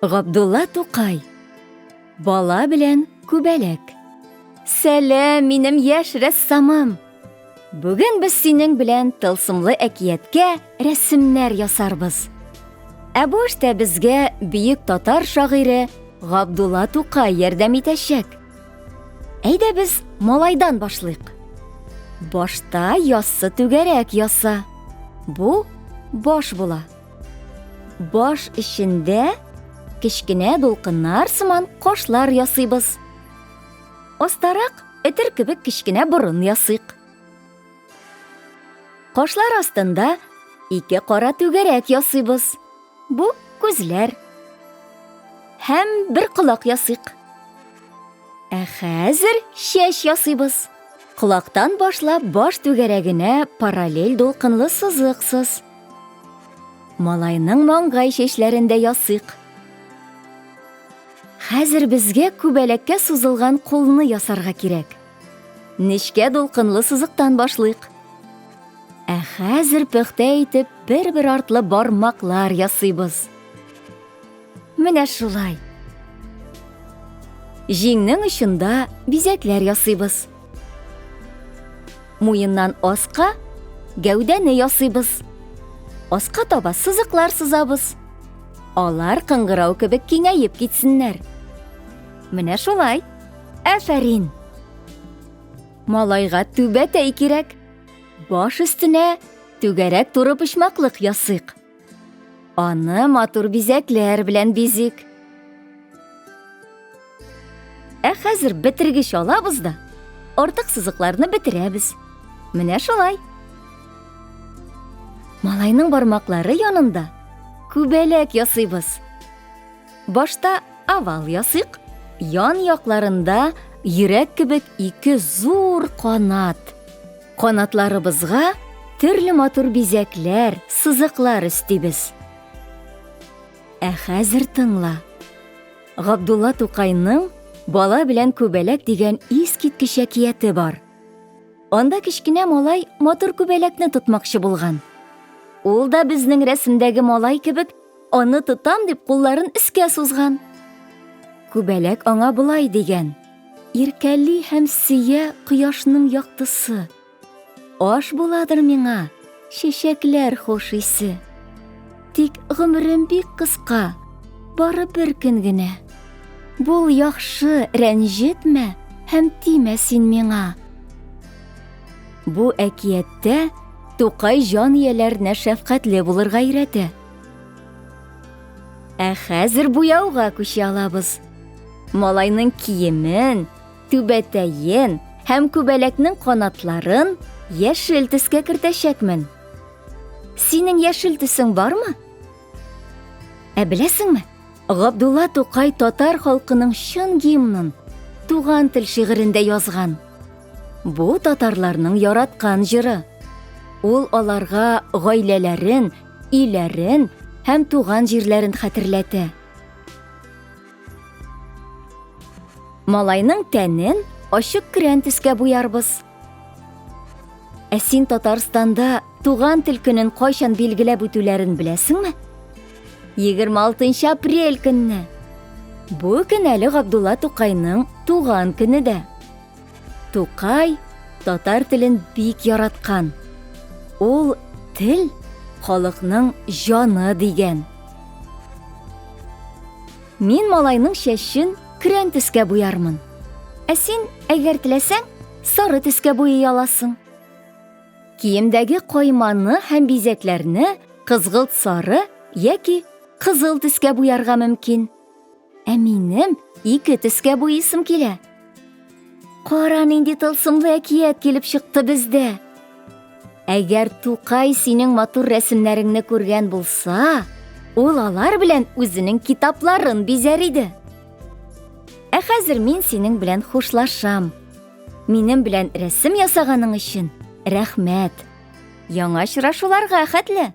Габдулла Тукай. Бала белән күбәләк. Сәлам, минем яшь рәссамым! Бүген без синең белән тылсымлы әкияткә рәсемнәр ясарбыз. Ә бу эштә безгә бөек татар шагыйре Габдулла Тукай ярдәм итәчәк. Әйдә без малайдан башлыйк. Башта яссы түгәрәк яса. Бу баш була. Баш эчендә кечкенә дулкыннар сыман кашлар ясыйбыз. Астарак өтер кебек кечкенә борын ясыйк. Кашлар астында ике кара түгәрәк ясыйбыз. Бу күзләр. Һәм бер колак ясыйк. Ә хәзер чәч ясыйбыз. Колактан башлап баш түгәрәгенә параллель дулкынлы сызык сыз. Малайның маңгай чәчләрен дә ясыйк. Хәзер безгә күбәләккә сузылган кулны ясарга кирәк. Нечкә дулкынлы сызыктан башлыйк. Ә хәзер пөхтә итеп бер-бер артлы бармаклар ясыйбыз. Менә шулай. Җиңнең очында бизәкләр ясыйбыз. Муеннан аска гәүдәне ясыйбыз. Аска таба сызыклар сызабыз. Алар кыңгырау кебек киңәеп китсеннәр. Менә шулай. Афәрин! Малайга түбәтәй кирәк. Баш өстенә түгәрәк туры почмаклык ясыйк. Аны матур бизәкләр белән бизик. Ә хәзер бетергеч алабыз да, артык сызыкларны бетерәбез. Менә шулай. Малайның бармаклары янында күбәләк ясыйбыз. Башта овал ясыйк, ян якларында йөрәк кебек ике зур канат. Канатларыбызга төрле матур бизәкләр, сызыклар өстибез. Ә хәзер тыңла. Габдулла Тукайның Бала белән күбәләк дигән искиткеч әкияте бар. Анда кечкенә малай матур күбәләкне тотмакчы булган. Ул да безнең рәсемдәге малай кебек аны тотам дип кулларын өскә сузган. Күбәләк аңа болай дигән: Иркәли һәм сөя кояшның яктысы. Аш буладыр миңа, чәчәкләр хуш исе. Тик гомерем бик кыска, бары бер көн генә. Бул яхшы, рәнҗетмә һәм тимә син миңа. Бу әкияттә Тукай җан ияләренә шәфкатьле булырга өйрәтә. Ә хәзер буяуга күчә алабыз. Малайның киемен, түбәтәен һәм күбәләкнең канатларын яшел төскә кертәчәкмен. Синең яшел төсең бармы? Ә беләсеңме? Габдулла Тукай татар халкының чын гимнын Туган тел шигырендә язган. Бу татарларның яраткан җыры. Ул аларга гаиләләрен, өйләрен һәм туган җирләрен хәтерләтә. Малайның тәнен ачык көрән төскә буярбыз. Ә син Татарстанда туган тел көнен кайчан билгеләп үтүләрен беләсеңме? 26 апрель көнне. Бу көн әле Габдулла Тукайның туган көне дә. Тукай татар телен бик яраткан. Ул тел халыкның җаны дигән. Мин малайның чәчен көрән төскә буярмын. Ә син, әгәр теләсәң, сары төскә буйый аласың. Киемдәге кайманы һәм бизәкләрне кызгылт сары яки кызыл төскә буярга мөмкин. Ә минем ике төскә буйыйсым килә. Кара нинди тылсымлы әкият килеп чыкты бездә. Әгәр Тукай синең матур рәсемнәреңне күргән булса, ул алар белән үзенең китапларын бизәр иде. Ә хәзер мин синең белән хушлашам. Минем белән рәсем ясаганың өчен рәхмәт. Яңа очрашуларга хәтле.